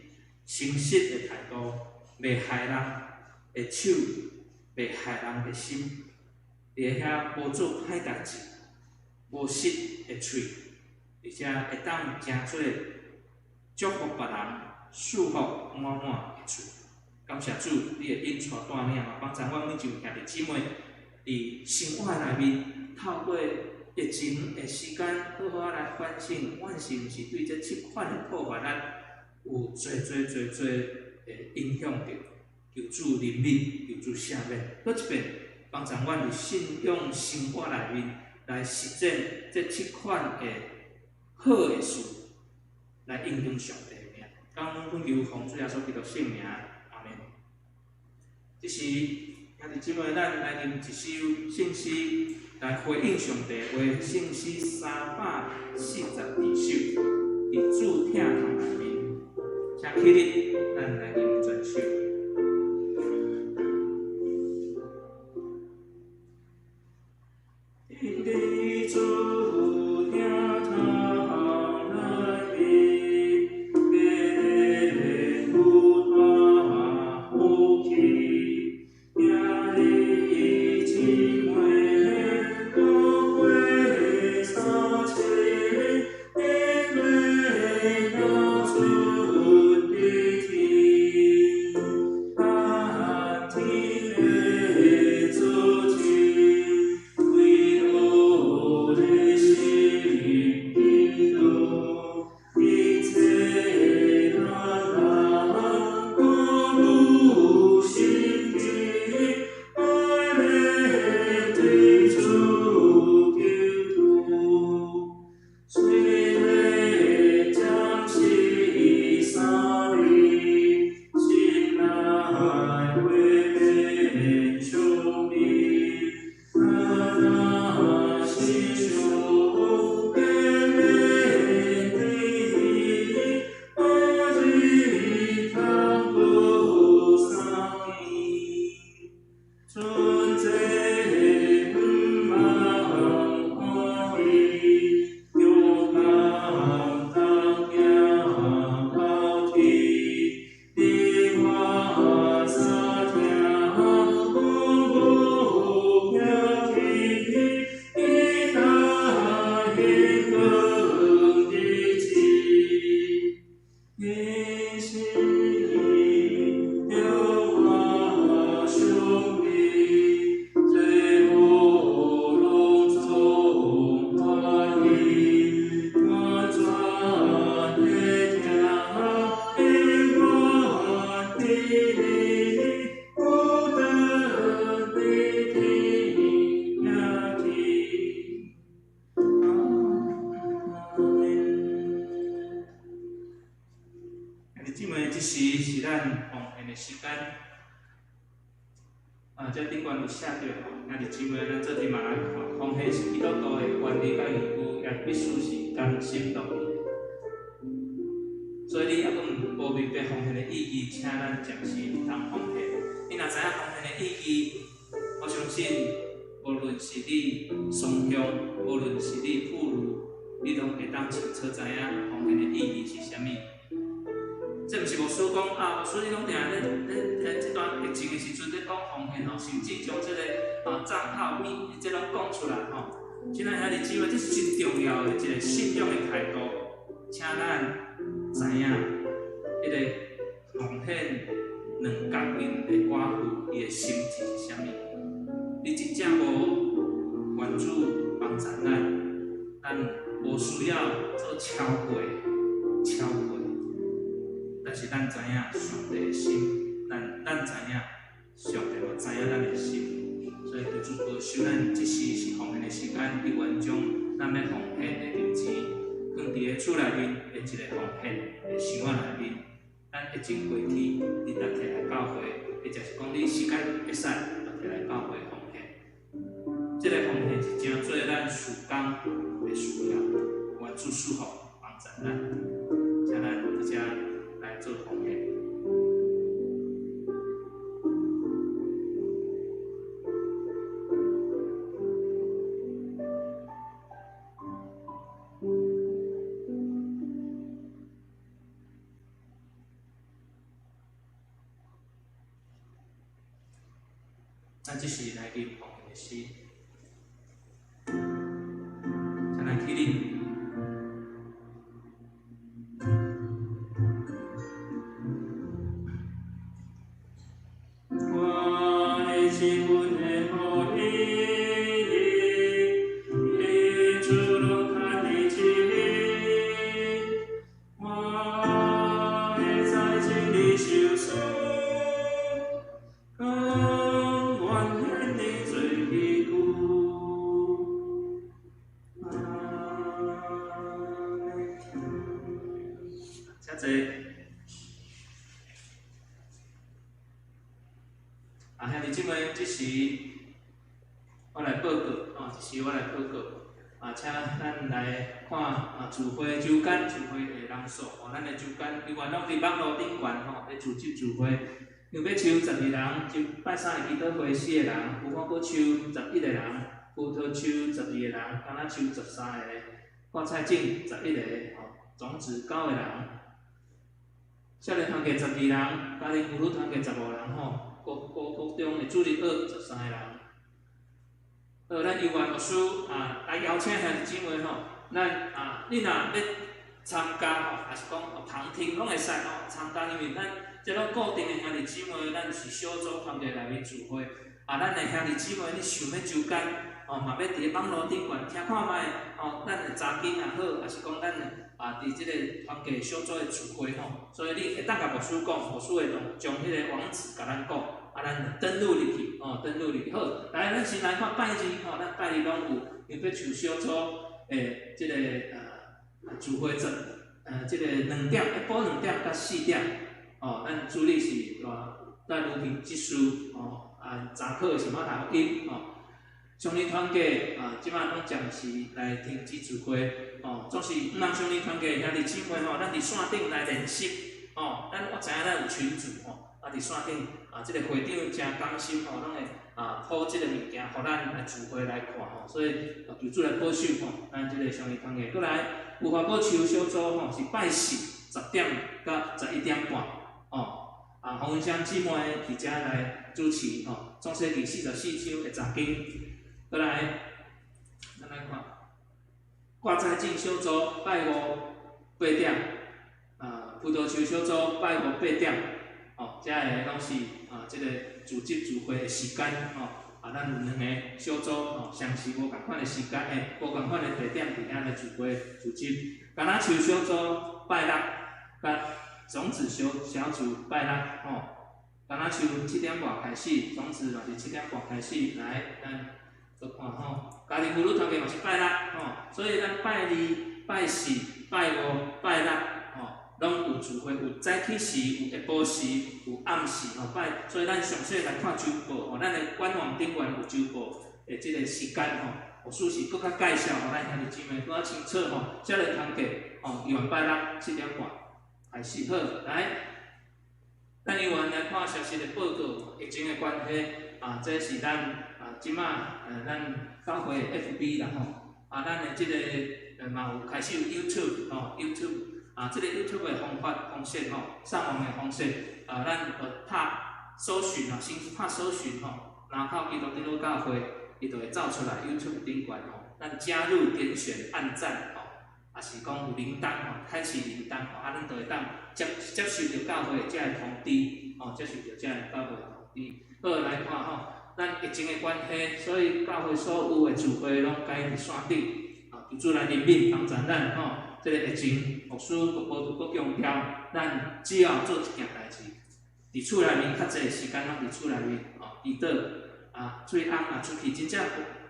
誠實的態度，袂害人的手，袂害人的心，佇遐無做歹代誌、無實的喙，而且會當成做祝福別人、賜福滿滿的喙。感謝主，你的恩帶帶領嘛，幫助阮每一位兄弟姊妹，佇生活內面，透過疫情的時間，好好仔來反省，阮是毋是對這七款的討伐咱有濟濟濟濟的影響著？求主憐憫，求主赦免。閣一遍，幫助阮佇信仰生活內面來實踐這七款的好的事，來榮耀上帝的名。感恩懇求奉主耶穌基督聖名，阿們。這時，兄弟姊妹，咱來念一首聖詩來回應上帝的話。聖詩342首，佇主疼痛內面，請起立，咱來念全首。佇主疼痛內面，免有大福氣。兄弟姊妹，渡過三千，得過了出的天，但天的足跡，為我的心祈禱，一切難難過路心地，愛的主救度，水的將是三里，心內會變相美，咱若是上變免的，愛日通過三年，存這毋茫歡喜，勇敢當行到底，你我三聽無客氣，期待彼光日子。你是着我相美，這無攏總歡喜，完全的疼永遠的你，孤單的天天。阿們。兄弟姊妹，這時是咱奉獻的時間。啊，這頂懸有寫著吼，兄弟姊妹，咱做陣嘛來看，奉獻是基督徒的權利佮義務，也必須是甘心樂意的。所以你猶閣無明白奉獻的意義，請咱暫時毋通奉獻。你若知影奉獻的意義，我相信，無論是你雙向，無論是你婦女，你攏會當清楚知影奉獻的意義是啥物。這毋是牧師講啊，牧師你攏定咧咧咧這段疫情的時陣咧講奉獻吼，甚至將這個啊帳號密這攏講出來吼。親愛兄弟姊妹，這是真重要的一個信仰的態度，請咱知影，彼個奉獻兩角銀的寡婦，伊的心志是啥物？你真正無願主幫助咱，咱無需要做超過，超過。但是咱知影上帝的心，咱知影上帝嘛知影咱的心，所以求主保守咱，這時是奉獻的時間，你願將咱欲奉獻的金錢，放佇个厝內面的一個奉獻的箱仔內面。咱疫情過去，你才提來教會，或者是講你時間會使，就提來教會奉獻。這個奉獻是成做咱事工的需要，願主賜福幫助咱，請咱佇遮來做奉獻。咱這時來念奉獻的詩，請咱起立。我的心阮會予你。時我來報告，哦，一時我來報告，啊，請咱來看啊，聚會周間聚會的人數，哦，咱的周間猶原攏佇網路頂懸吼，咧組織聚會。楊柏樹12人，就拜三的祈禱會四個人，無花果樹11個人，葡萄樹12個人，橄欖樹13個，掛菜種11個，吼，種子九個人。少年團契12人，家庭婦女團契15人，吼，國國國中的主日學13個人。好，咱猶原牧師啊，來邀請兄弟姊妹吼，咱啊，你若欲參加吼，抑是講旁聽攏會使吼，參加，因為咱這攏固定的兄弟姊妹，咱是小組團契內面聚會。啊，咱的兄弟姊妹，你想欲周間哦，嘛欲佇咧網路頂懸聽看覓哦，咱的查經也好，抑是講咱的啊，佇這個團契小組的聚會吼，所以你會當共牧師講，牧師會將彼個網址共咱講，啊，咱登錄入去，哦，登錄入去。好，來，咱先來看拜二吼，咱拜二攏有楊柏樹小組的這個聚會十，這個兩點，下晡2點到4點，哦，咱主日是賴如萍執事，哦，啊，查課是馬太福音，哦。少年團契啊，這擺攏暫時來停止聚會，哦，總是毋通少年團契兄弟姊妹吼，咱佇線頂來聯繫，哦，咱我知影咱有群組吼，啊，佇線頂啊，這個會長誠甘心吼，攏會啊，鋪這個物件，予咱來聚會來看吼，所以求主來保守吼，咱這個少年團契。閣來無花果樹小組吼，是拜四10點到11點半，哦，啊，洪文香姊妹佇遮來主持吼，創世記44章的查經。閣來，咱來看，掛菜種小組拜五8點，啊，葡萄樹小組拜五8點，哦，這個攏是啊，這個組織聚會的時間吼，啊，咱有兩个小組吼，相時無仝款的時間，欸，無仝款的地點佇遐來聚會組織。橄欖樹小組拜六，佮種子小小組拜六吼，橄欖樹7點半開始，種子嘛是7點半開始，來，咱閣看吼，家庭婦女團契嘛是拜六吼，所以咱拜二、拜四、拜五、拜六吼，攏有聚會，有早起時、有下晡時、有暗時吼拜，所以咱詳細來看週報吼，咱的官網頂懸有週報的這個時間吼，牧師是閣較介紹，予咱兄弟姊妹閣較清楚吼。少年團契吼，猶原拜六7點半開始好，來，咱猶原來看消息的報告，疫情的關係啊，這是咱啊，這馬咱教會的 FB 啦吼，啊，咱的這個嘛有開始有 YouTube 吼，YouTube 啊，這個 YouTube 的方法方式吼，上網的方式啊，咱就拍搜尋啊，先拍搜尋吼，林口基督長老教會，伊就會走出來 YouTube 頂懸吼，咱加入點選按讚吼，抑是講有鈴鐺吼，開啟鈴鐺吼，啊，咱就會當接接受著教會這个通知，吼，接受著這个教會的通知。好，來看吼，咱疫情的關係，所以教會所有的聚會攏改佇線頂，啊，求主來憐憫幫助咱吼。這个疫情，牧師閣閣強調，咱只要做一件代誌，佇厝內面較濟時間攏佇厝內面，吼，祈禱啊，喙甕啊出去，真正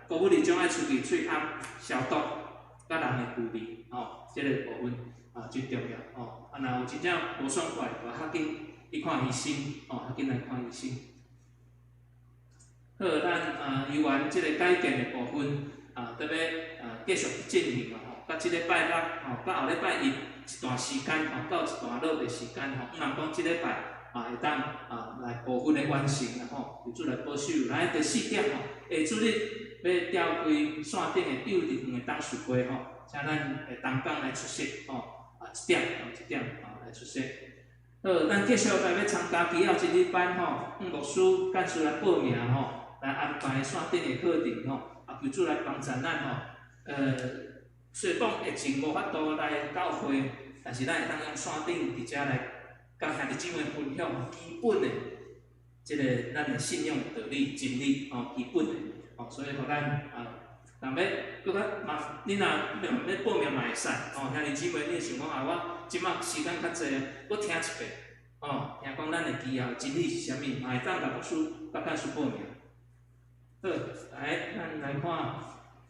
鼓舞你將愛出去喙甕消毒，佮人的距離，吼，這個部分啊真重要，吼。啊，若有真正無爽快，就較緊去看醫生，吼，較緊來看醫生。好，咱啊猶原這個改建的部分啊，特欲啊繼續進行啊吼，到這禮拜六吼，到後禮拜一一段時間吼，到一段落的時間吼，毋通講這禮拜啊會當啊來部分的完成啦吼，求主來保守。來第四點吼，下主日欲召開線頂的幼稚園的董事會吼，請咱的同工來出席吼，啊一點吼一點啊來出席。好，咱繼續來欲參加基要真理班吼，向牧師幹事來報名吼。來安排線頂的課程吼，啊求主來幫助咱吼。雖講疫情無法度來教會，但是咱會當用線頂佇遮來佮兄弟姊妹分享基本的這個咱的信仰道理真理吼，基本的吼，所以予咱啊，若欲閣較嘛，你若欲報名嘛會使吼，兄弟姊妹，你想講啊，我這擺時間較濟，閣聽一遍吼，聽講咱的基要真理是啥物，嘛會當共牧師佮幹事報名。好，來，咱來看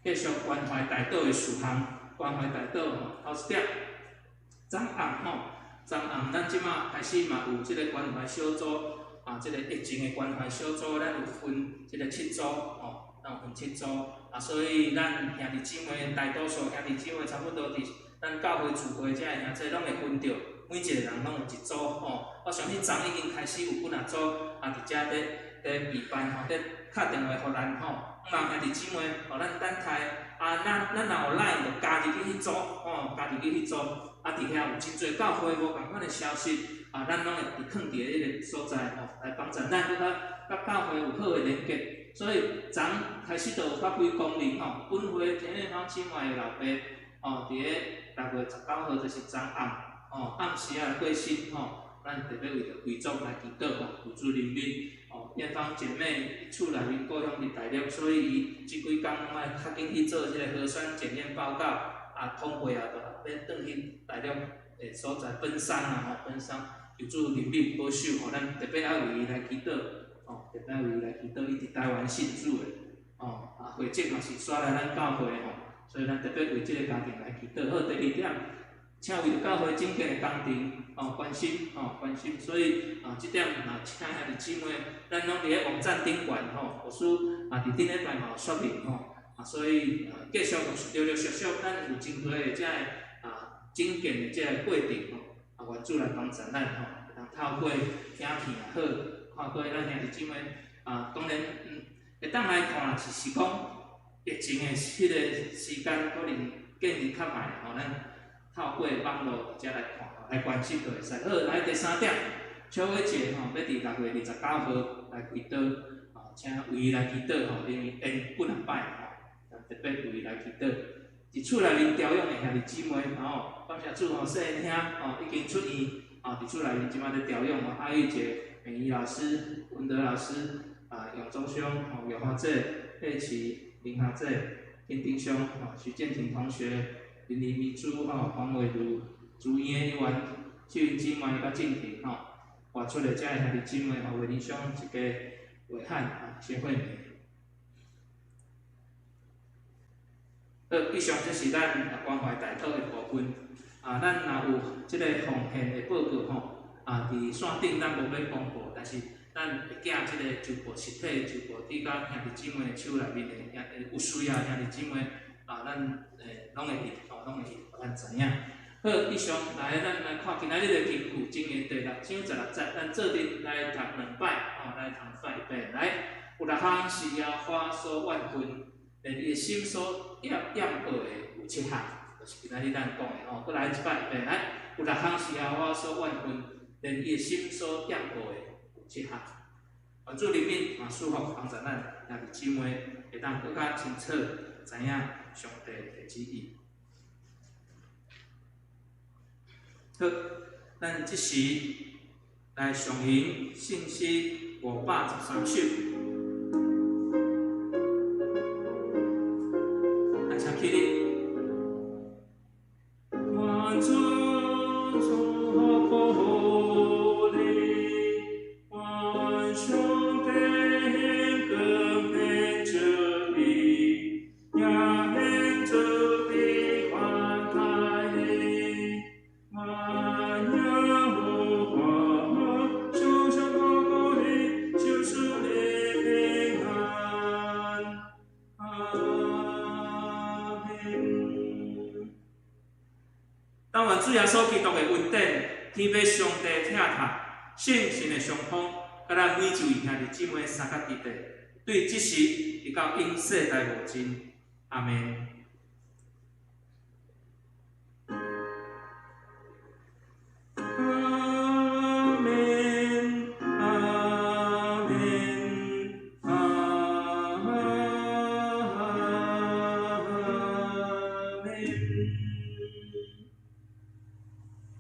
繼續關懷大島的事項，關懷大島吼，頭一點，昨暗吼，昨暗咱這馬開始嘛有這个關懷小組，啊，這个疫情的關懷小組，咱有分這个七組吼，咱有分七組啊，所以咱兄弟姊妹大多數兄弟姊妹差不多佇咱教會聚會遮的兄弟攏會分著，每一個人攏有一組吼。我相信昨已經開始有幾若組啊，佇遮佇佇備辦吼，佇敲電話予咱吼。毋通兄弟姊妹，予咱等待啊，咱若有 LINE 就加入去彼組吼，加入去彼組啊，佇遐有真濟教會無仝款的消息。啊，咱攏會佇囥佇彼个所在吼，來幫助咱閣較佮教會有好的連結。所以昨開始就有發揮功能吼，本會田麗芳姊妹的老爸吼，佇咧6月19號就是昨暗吼，暗時仔過身吼，咱特別為著遺族來祈禱吼，求主憐憫吼。艷芳姐妹厝內面故鄉佇大陸，所以伊這幾工攏愛較緊去做這个核酸檢驗報告，啊，通過啊，就欲轉去大陸的所在奔喪啊吼，奔喪。求主憐憫保守吼，咱特別愛為伊來祈禱吼，特別愛為伊來祈禱。伊佇台灣信主的吼，啊，會籍嘛是煞來咱教會吼，所以咱特別為這个家庭來祈禱。好，第二點，請為著教會整建的工程吼，關心吼，關心。所以啊，這點啊，請兄弟姊妹，咱攏佇咧網站頂懸吼，牧師啊，佇頂禮拜嘛有說明吼，啊，所以啊，繼續陸陸續續，咱有真多的這个啊整建的這個過程吼。啊，願主來幫助咱吼，會當透過影片也好，看過咱兄弟姊妹啊，當然，會當來看是是講疫情的彼个時間可能建議較慢吼，咱透過網路佇遮來看，來關心就會使。好，來第三點，邱偉杰吼，欲佇6月29號來開刀，啊，請為伊來祈禱吼，因為緣幾若擺吼，特別為伊來祈禱。佇厝內面調養的兄弟姊妹吼，感謝主吼，細漢兄吼已經出院，啊，佇厝內面這擺咧調養吼，阿玉姐、美儀老師、文德老師、啊，永忠兄、吼，永華姐、佩奇、林華姐、金丁兄、吼，徐建廷同學、林林明珠吼，黃偉如、朱英一員、秀雲姊妹佮靜婷吼，外出的遮的兄弟姊妹吼，偉林兄一家、偉漢啊，謝惠美。好，以上這是咱關懷代禱的部分。啊，咱若有這个奉獻的報告吼，啊，佇線頂咱無欲公布，但是咱會寄這个周報實體周報佇佮兄弟姊妹的手內面的，有需要的兄弟姊妹啊，咱攏會翕吼，攏會翕，予咱知影。好，以上來咱來看今仔日的經句，箴言第六章十六節，咱做陣來讀兩擺，吼，來讀擺一遍。來，有六項是耶和華所怨恨，連伊的心所厭惡的有七項，就是今仔日咱講的吼。閣來一擺一遍，來，有六項是耶和華所怨恨，連伊的心所厭惡的有七項。願主憐憫嘛，賜福幫助咱兄弟姊妹，會當閣較清楚知影上帝的旨意。好，咱這時來上吟聖詩513首。咱請起立。願主賜福你，願上帝顯光面照你，也顯慈悲寬待你。願耶和華常常保護你，賜予你平安。阿們。但願主耶穌基督的恩典，天父上帝疼疼，聖神的相訪，佮咱每一位兄弟姊妹相佮佇咧，對這時直到永世代無盡。阿們。阿們，阿們，阿們。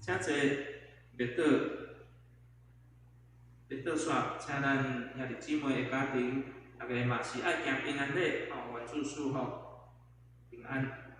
請坐，默禱，默禱煞，請咱兄弟姊妹的家庭，逐家嘛是愛行平安禮，吼，願主賜福平安。